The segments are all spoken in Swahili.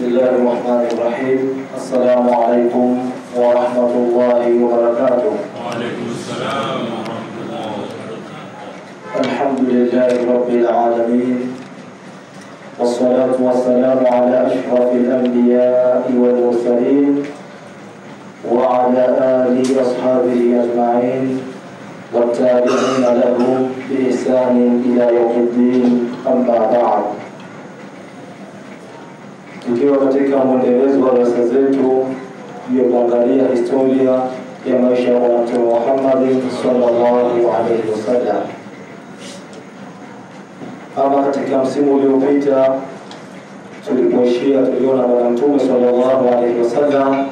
الله الرحمن الرحيم. السلام عليكم ورحمة الله وبركاته. وعليكم السلام ورحمة الله وبركاته. الحمد لله رب العالمين، والصلاة والسلام على أشرف الأنبياء والمرسلين وعلى آله وأصحابه أجمعين والتابعين لهم بإحسان إلى يوم الدين. أما بعد، tukiwa katika mwendelezo wa darasa zetu ya kuangalia historia ya maisha ya Bwana Mtume Muhammad sallallahu alaihi wasallam. Ama katika msimu uliopita tulipoishia, tuliona Bwana Mtume sallallahu alaihi wasallam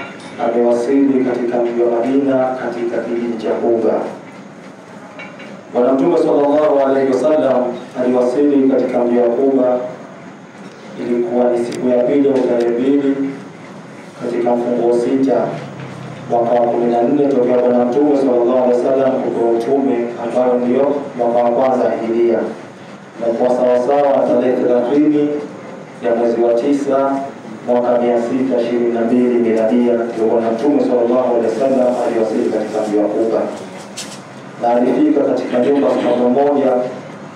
amewasili katika mji wa Madina katika kijiji cha Quba. Bwana Mtume sallallahu alaihi wasallam aliwasili katika mji wa Quba, ilikuwa ni siku ya pili au tarehe 2 katika mfungo 6 mwaka wa 14 tokea Bwana Mtume sallallahu alaihi wasallam kupewa utume, ambayo ndio mwaka wa kwanza hijiria, na kwa sawasawa tarehe 30 ya mwezi wa 9 mwaka 622 miladia, ndio Bwana Mtume sallallahu alaihi wasallam aliwasili katika mji wa Quba. Na alifika katika nyumba sahaba mmoja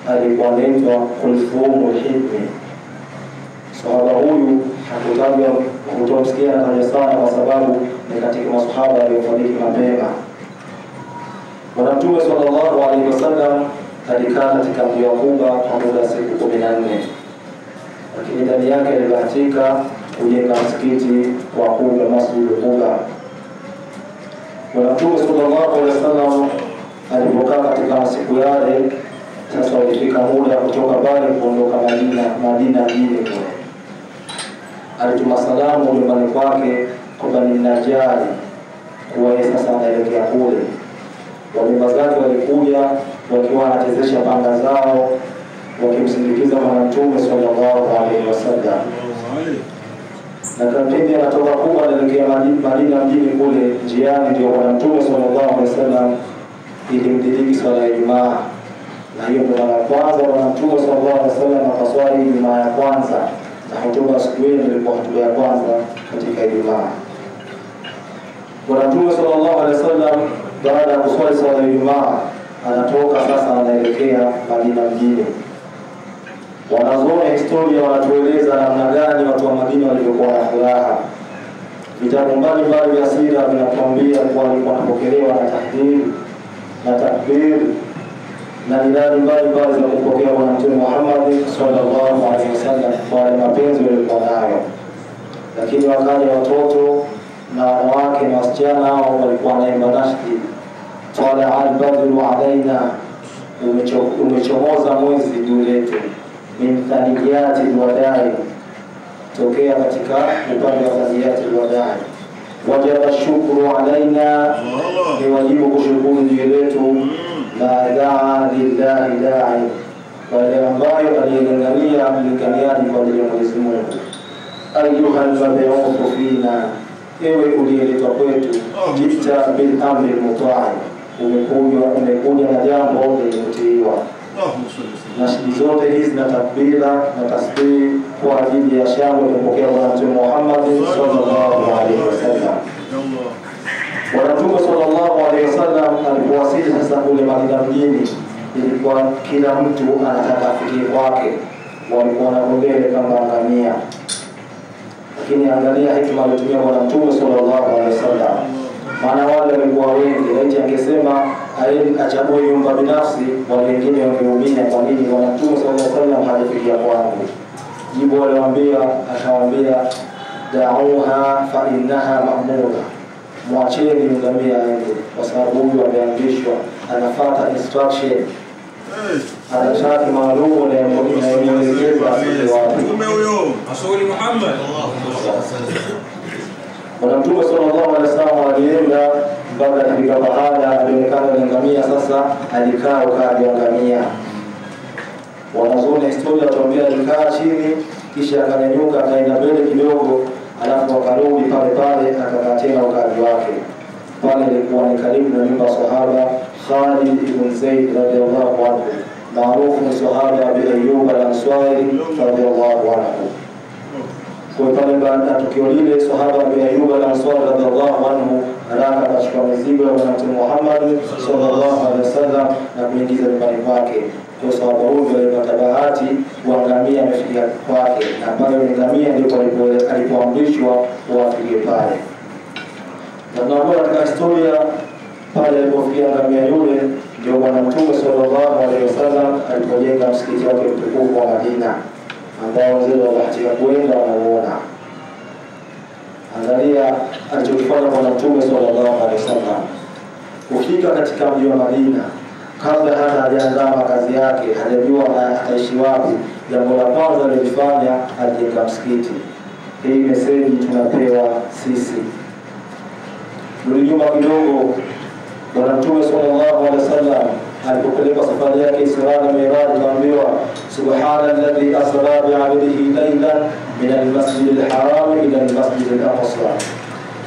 alikuwa anaitwa Kulthum al-Hidmi. Sahaba huyu hakutajwa, hutomsikia anataja sana kwa sababu ni katika masahaba waliofariki mapema. Bwana Mtume sallallahu alaihi wasallam alikaa katika mji wa Quba kwa muda wa siku 14, lakini ndani yake alibahatika kujenga msikiti wa Quba, Masjid Quba. Bwana Mtume sallallahu alaihi wasallam alipokaa katika siku yale, sasa ulifika muda kutoka pale kuondoka Madina mjini kule. Alituma salamu nyumbani kwake kwa Bani Najari kuwa yeye sasa anaelekea kule. Wajomba zake walikuja wakiwa wanachezesha panga zao wakimsindikiza Bwana Mtume sallallahu alaihi wasallam. Na kipindi anatoka Quba anaelekea Madina mjini kule, njiani ndio Bwana Mtume sallallahu alaihi wasallam ilimdiriki swala ya Ijumaa. Na hiyo ndio mara ya kwanza Bwana Mtume sallallahu alaihi wasallam akaswali Ijumaa ya kwanza, na hotuba siku hiyo ilikuwa hotuba ya kwanza katika Ijumaa. Bwana Mtume sallallahu alaihi wasallam baada ya kuswali swala ya Ijumaa anatoka sasa anaelekea Madina mjini. Wanazoona historia wanatueleza namna gani watu wa Madina walivyokuwa na furaha. Vitabu mbalimbali vya sira vinatuambia kuwa walikuwa wanapokelewa na tahdhiri na takbir na idadi mbalimbali za kupokea Bwana Mtume Muhammad sallallahu alaihi wasallam kwa mapenzi waliokuwa nayo. Lakini wakaja watoto na wanawake na wasichana hao walikuwa wanaimba nashdi, tala al-badru alaina, umechomoza mwezi juu letu, min thaniyati alwadai, tokea katika upande wa thaniyati alwadai, wajaba shukru alaina, ni wajibu kushukuru juu letu, ma daa lillahi da'i, kwa yale ambayo aliyelingania mlinganiaji kwa ajili ya Mwenyezi Mungu. Ayuha al-mab'uthu fina, ewe uliyeletwa kwetu, jita bil amri muta'i, umekuja na jambo lenye kutiiwa. Na shidi zote hizi na takbira na tasbih kwa ajili ya shangwe kumpokea Bwana Mtume Muhammad sallallahu alaihi wasallam. Bwana Mtume sallallahu alaihi wasallam alipowasili sasa kule Madina mjini, ilikuwa kila mtu anataka afikie kwake, walikuwa wanagombea kama ngamia. Lakini angalia hikma aliyotumia Bwana Mtume sallallahu alaihi wasallam. Maana wale walikuwa wengi, laiti angesema achague nyumba binafsi, wale wengine wangeumia, kwa nini Bwana Mtume sallallahu alaihi wasallam hajafikia kwangu? Jibu aliwaambia, akawaambia da'uha fa innaha ma'mura, mwacheni ngamia aende, kwa sababu huyu ameamrishwa, anafuata instruction, ana track maalum inayomwelekeza afike wapi. Rasuli Muhammad. Bwana Mtume sallallahu alaihi wasallam alienda mpaka alifika pahala alionekana ngamia sasa alikaa ukaaji wa ngamia. Wanazuoni historia watuambia alikaa chini kisha akanyanyuka akaenda mbele kidogo, alafu akarudi pale pale akakaa tena ukaaji wake. Pale ilikuwa ni karibu na nyumba sahaba Khalid ibn Zaid radhiyallahu anhu, maarufu sahaba Abi Ayyub al-Ansari radhiyallahu anhu. Kwa pale baada ya tukio lile, sahaba Abu Ayyub al-Ansari radhiallahu anhu haraka akachukua mizigo ya Bwana Mtume Muhammad sallallahu alaihi wasallam na kuingiza nyumbani kwake. Kwa sababu huyo alipata bahati kuangamia amefikia kwake, na pale ngamia ndipo alipoamrishwa kuwafikie pale. Na tunaona katika historia pale alipofikia ngamia yule ndio Bwana Mtume sallallahu alaihi wasallam alipojenga msikiti wake mtukufu wa Madina, ambao wazee wa bahatika kwenda wanauona. Angalia alichokifanya Bwana Mtume sallallahu alaihi wasallam kufika katika mji wa Madina, kabla hata hajaandaa makazi yake, hajajua ataishi wapi, jambo la kwanza alilofanya alijenga msikiti. Hii meseji tunapewa sisi. Rudi nyuma kidogo, Bwana Mtume sallallahu alaihi wasallam alipopelekwa safari yake Isra na Miraj, akaambiwa subhana alladhi asra bi'abdihi laylan min al-masjid al-haram ila al-masjid al-aqsa.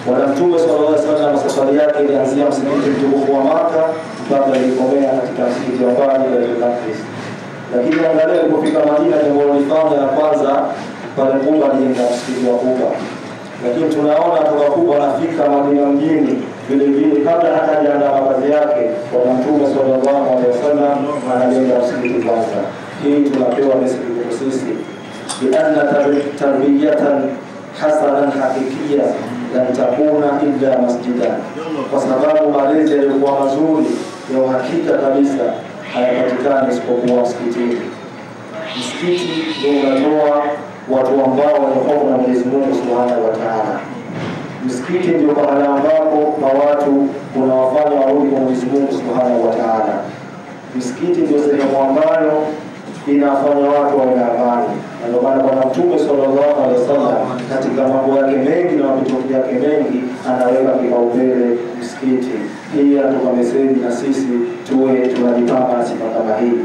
Bwana Mtume sallallahu alaihi wasallam safari yake ilianzia msikiti mtukufu wa Maka mpaka ilikomea katika msikiti wa Baitul Maqdis. Lakini angalia alipofika Madina, jambo alilofanya la kwanza pale Kuba, alijenga msikiti wa Kuba. Lakini tunaona toka Kuba anafika Madina mjini vile vile, kabla hata hajaandaa makazi yake, Bwana Mtume sallallahu alaihi wasallam anajenga msikiti kwanza. Hii tunapewa message kwa sisi, bi anna tarbiyatan hasanan hakikia lan takuna illa masjidan, kwa sababu malezi yalikuwa mazuri ya uhakika kabisa hayapatikani isipokuwa msikitini. Msikiti ndio unatoa watu ambao wanahofu na Mwenyezi Mungu Subhanahu wa Ta'ala. Msikiti ndio pahala ambapo kwa watu unawafanya warudi kwa Mwenyezi Mungu Subhanahu wa Ta'ala. Msikiti ndio sehemu ambayo inafanya watu wawe na amani. Na ndio maana Bwana Mtume sallallahu alaihi wasallam katika mambo yake mengi na mapito yake mengi anaweka kipaumbele msikiti. Hii anatupa meseji na sisi tuwe tunajipamba na sifa kama hii.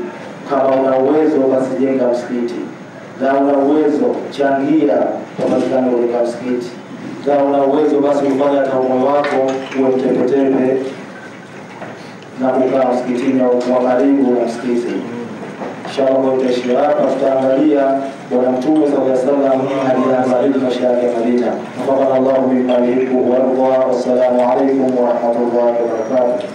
Kama una uwezo basi jenga msikiti. Na una uwezo changia kupatikana katika msikiti. Na una uwezo basi ufanye hata moyo wako uwe mtepetepe na kukaa msikitini au kuwa karibu na msikiti. Inshallah tutaishia hapa, tutaangalia Bwana Mtume sallallahu alaihi wasallam alianza lini maisha yake Madina. Tafadhali Allahu bima yuhibbu wa yarda. Wassalamu alaykum wa rahmatullahi wa barakatuh.